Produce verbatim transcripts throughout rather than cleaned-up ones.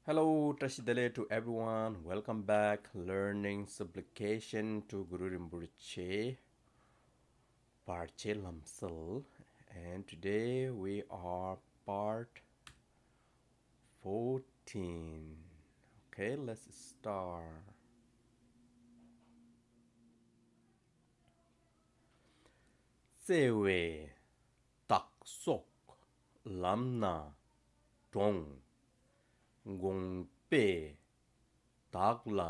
Hello, བཀྲ་ཤིས་བདེ་ལེགས to everyone. Welcome back. Learning supplication to Guru Rinpoche. བར་ཆད་ལམ་སེལ། And today we are part fourteen. Okay, let's start. བརྩེ་བའི་བདག་སོགས་ལམ་སྣ་དྲོངས། དགོངས་པས་བདག་ལ་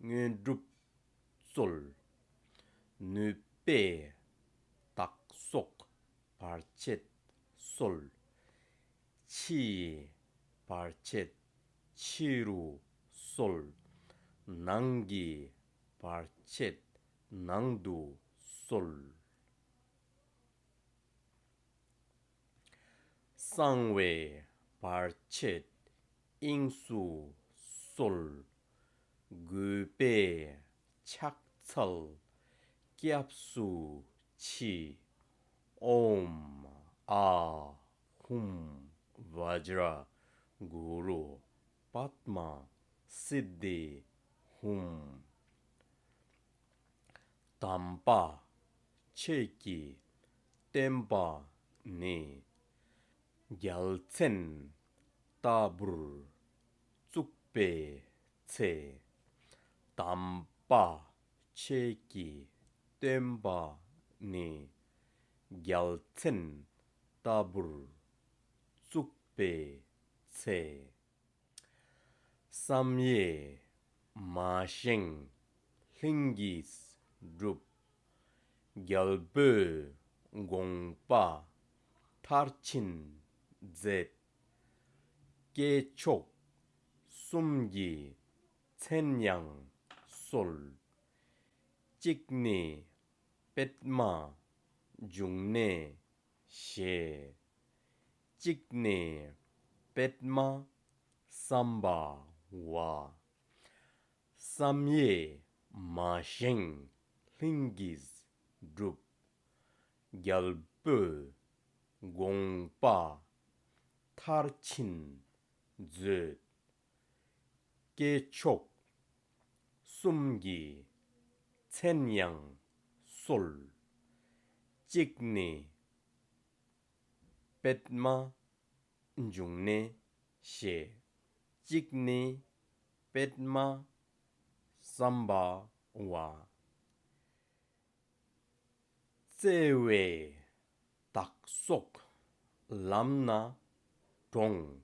དངོས་གྲུབ་སྩོལ། ནུས་པས་བདག་སོགས་བར་ཆད་སོལ། ཕྱི་ཡི་བར་ཆད་ཕྱི་རུ་སོལ། ནང་གི་བར་ཆད་ནང་དུ་སོལ། གསང་བའི་བར་ཆད་དབྱིངས་སུ་སོལ། གུས་པས་ཕྱག་འཚལ་སྐྱབས་སུ་མཆི། ཨོཾ་ཨཱཿཧཱུྃ་བཛྲ་གུ་རུ་པདྨ་སིདྡྷི་ཧཱུྃ། དམ་པ་ཁྱེད་ཀྱི་བསྟན་པ་ནི། རྒྱལ་མཚན་ལྟ་བུར་བཙུགས་པའི་ཚེ། དམ་པ་ཁྱེད་ཀྱི་བསྟན་པ་ནི། རྒྱལ་མཚན་ལྟ་བུར་བཙུགས་པའི་ཚེ། བསམ་ཡས་མ་བཞེངས་ལྷུན་གྱིས་གྲུབ། རྒྱལ་པོའི་དགོངས་པ་མཐར་ཕྱིན་མཛད། སྐྱེས་མཆོག་གསུམ་གྱི་མཚན་ཡང་གསོལ། གཅིག་ནི་པདྨ་འབྱུང་གནས་ཞེས། གཅིག་ནི་པདྨ་སམྦྷ་ཝ། བསམ་ཡས་མ་བཞེངས་ལྷུན་གྱིས་གྲུབ། རྒྱལ་པོའི་དགོངས་པ་མཐར་ཕྱིན་མཛོད། སྐྱེས་མཆོག་གསུམ་གྱི་མཚན་ཡང་གསོལ། གཅིག་ནི་པདྨ་འབྱུང་གནས་ཞེས། གཅིག་ནི་པདྨ་སམྦྷ་ཝ། བརྩེ་བའི་བདག་སོགས་ལམ་སྣ་དྲོངས།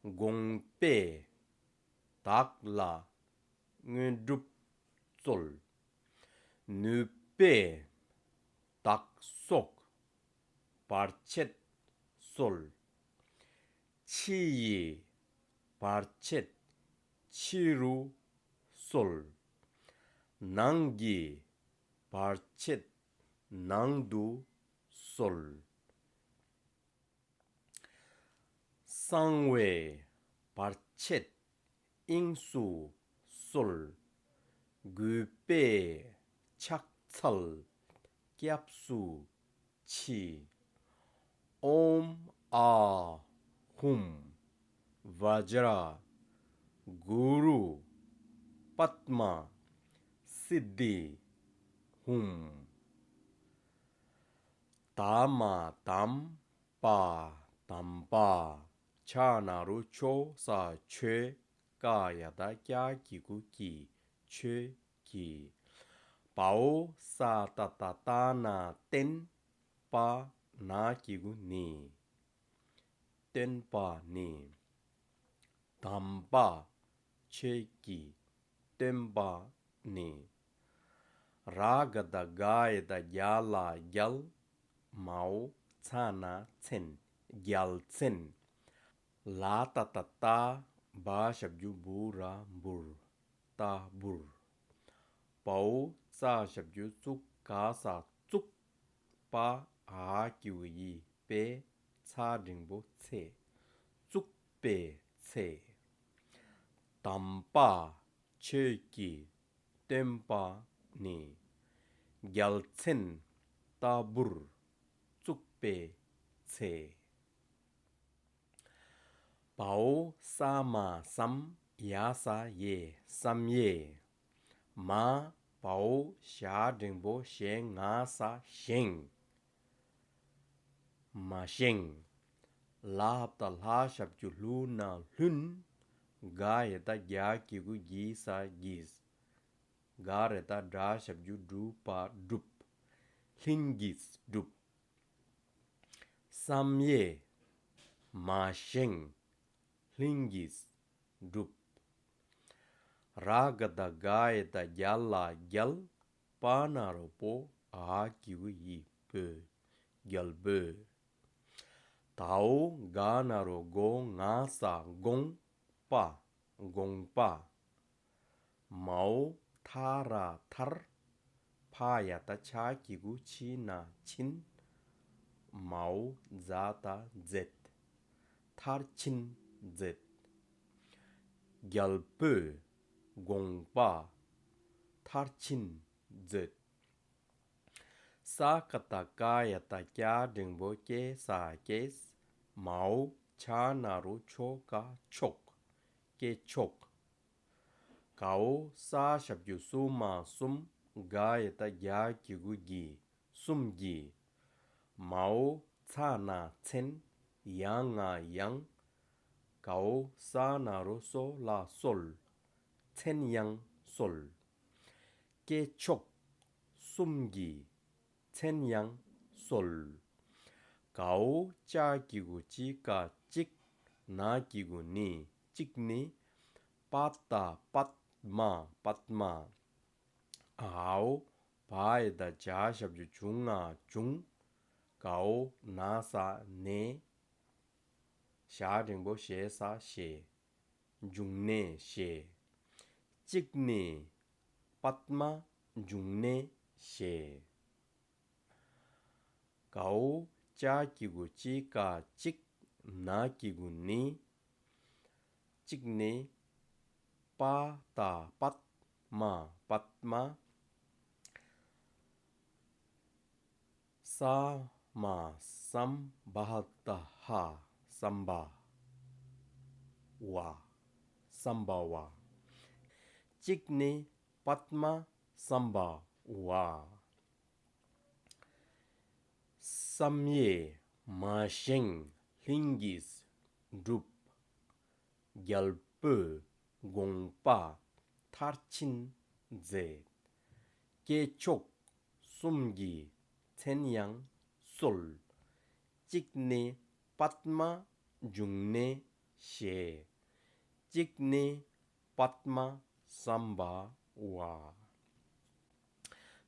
དགོངས་པས་བདག་ལ་དངོས་གྲུབ་སྩོལ། ནུས་པས་བདག་སོགས་བར་ཆད་སོལ། ཕྱི་ཡི་བར་ཆད་ཕྱི་རུ་སོལ། ནང་གི་བར་ཆད་ནང་དུ་སོལ། གསང་བའི་བར་ཆད་དབྱིངས་སུ་སོལ། གུས་པས་ཕྱག་འཚལ་སྐྱབས་སུ་མཆི། ཨོཾ་ཨཱཿཧཱུྃ་བཛྲ་གུ་རུ་པདྨ་སིདྡྷི་ཧཱུྃ། ད་མ་དམ་པ་དམ་པ། ཕྱ་ན་རོ་ཆོ་ས་ཆོས། ཀ་ཡ་བཏགས་ཀྱ་གི་གུ་ཀྱི། ཆོས་ཀྱི། བ་འོ་ས་ཏ་བཏགས་བཏའ་ན་བརྟན། པ་ན་གི་གུ་ནི། བསྟན་པ་ནི། དམ་པ་ཁྱེད་ཀྱི་བསྟན་པ་ནི། ར་ག་བཏགས་རྒ་ཡ་བཏགས་རྒྱ་ལ་རྒྱལ། མ་འོ་ཚ་ན་མཚན། རྒྱལ་མཚན། ལ་ཏ་བཏགས་ལྟ། བ་ཞབས་ཀྱུ་བུ་ར་བུར། ལྟ་བུར། བ་འོ་ཙ་ཞབས་ཀྱུ་བཙུ་ག་ས་བཙུགས། པ་འ་གི་གུ་འི་པའི། ཚ་འགྲེང་བུ་ཚེ། བཙུགས་པའི་ཚེ། དམ་པ་ཁྱེད་ཀྱི་བསྟན་པ་ནི། རྒྱལ་མཚན་ལྟ་བུར་བཙུགས་པའི་ཚེ། བའོ་ས་མ་བསམ། ཡ་ས་ཡེ། བསམ་ཡས། མ། བའོ་ཞ་འགྲེང་བུ་ཞེ། ང་ས་ཞེང་། མ་ཞེང་། ལ་ཧ་བཏགས་ལྷ་ཞབས་ཀྱུ་ལྷུ་ན་ལྷུན། ག་ཡ་བཏགས་གྱ་གི་གུ་གྱི་ས་གྱིས། ག་ར་བཏགས་གྲ་ཞབས་ཀྱུ་གྲུ་པ་གྲུབ། ལྷིང་གིས་གྲུབ། བསམ་ཡས། མ་ཞེང་། ལྷིང་གིས་གྲུབ། ར་ག་བཏགས་རྒ་ཡ་བཏགས་རྒྱ་ལ་རྒྱལ། པ་ན་རོ་པོ། འ་གི་གུ་འི། པོ། རྒྱལ་པོ། དའོ་ག་ན་རོ་དགོ། ང་ས་དགོངས། པ། དགོངས་པ། མའོ་ཐ་ར་ཐར། ཕ་ཡ་བཏགས་ཕྱ་གི་གུ་ཕྱི་ན་ཕྱིན། མའོ་ཛ་ད་མཛད། མཐར་ཕྱིན་མཛད། རྒྱལ་པོས་དགོངས་པ་མཐར་ཕྱིན་མཛད། ས་ཀ་བཏགས་སྐ་ཡ་བཏགས་སྐྱ་འགྲེང་བུ་སྐྱེ་ས་སྐྱེས། མའོ་ཆ་ན་རོ་ཆོ་ག་ཆོག། སྐྱེ་ཆོག། གའོ་ས་ཞབས་ཀྱུ་སུ་མ་གསུམ། ག་ཡ་བཏགས་གྱ་གི་གུ་གྱི། གསུམ་གྱི། མའོ་ཚ་ན་མཚན། ཡ་ང་ཡང་། གའོ་ས་ན་རོ་སོ་ལ་གསོལ། མཚན་ཡང་གསོལ། སྐྱེ་ཆོག་གསུམ་གྱི། མཚན་ཡང་གསོལ། གའོ་ཅ་གི་གུ་ཅི་ཀ་ཅིག། ན་གི་གུ་ནི། ཅིག་ནི། པ་ད་པདྨ། པདྨ། འའོ་བ་ཡ་བཏགས་བྱ་ཞབས་ཀྱུ་བྱུ་ང་བྱུང་། གའོ་ན་ས་ནས། ཞ་འགྲེང་བུ་ཞེ་ས་ཞེས། འབྱུང་གནས་ཞེས། གཅིག་ནི། པདྨ་འབྱུང་གནས་ཞེས། གའོ་ཅ་གི་གུ་ཅི་ཀ་ཅིག། ན་གི་གུ་ནི། གཅིག་ནི། པ་ད་པདྨ། པདྨ། ས་མ་བསམ། བ་ཧ་བཏགས་བྷ། བསམ་པ་བ། བསམ་པ་བ། གཅིག་ནི་པདྨ་བསམ་པ་བ། བསམ་ཡས་མ་བཞེངས་ལྷིང་གིས་གྲུབ། རྒྱལ་པོས་དགོངས་པ་མཐར་ཕྱིན་མཛད། སྐྱེ་མཆོག་གསུམ་གྱི་མཚན་ཡང་གསོལ། གཅིག་ནི་པདྨ་འབྱུང་གནས་ཞེས། གཅིག་ནི་པདྨ་བསམ་པ་བ།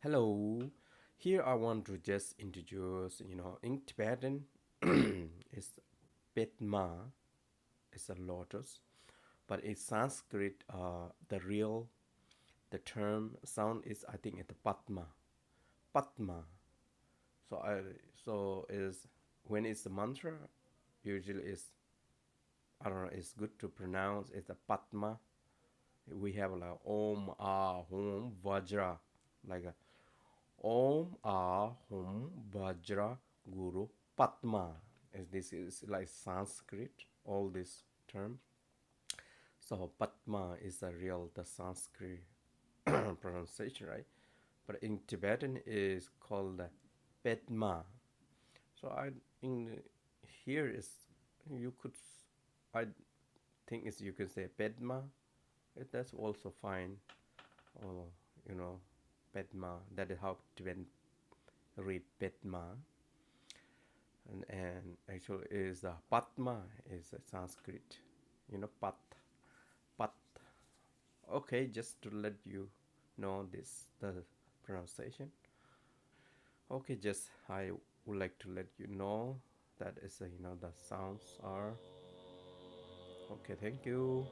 Hello, here I want to just introduce, you know, in Tibetan, it's Padma, it's a lotus, but in Sanskrit, uh, the real, the term sound is, I think, it's Padma, Padma. So I, so is when it's the mantra, usually it's, I don't know, it's good to pronounce. It's a Padma. We have like Om A Hum Vajra, like a Om A Hum Vajra Guru Padma. As this is like Sanskrit, all this term. So Padma is a real, the Sanskrit pronunciation, right? But in Tibetan, it is called the Padma. So I, in here is, you could, I think is you can say Padma. It, that's also fine. Or, you know, Padma. That is how Tibetan read Padma. And, and actually is, uh, Padma is a Sanskrit. You know, Pat, Pat. Okay, just to let you know this, the pronunciation. Okay, just I would like to let you know that is, uh, you know, the sounds are. Okay, thank you.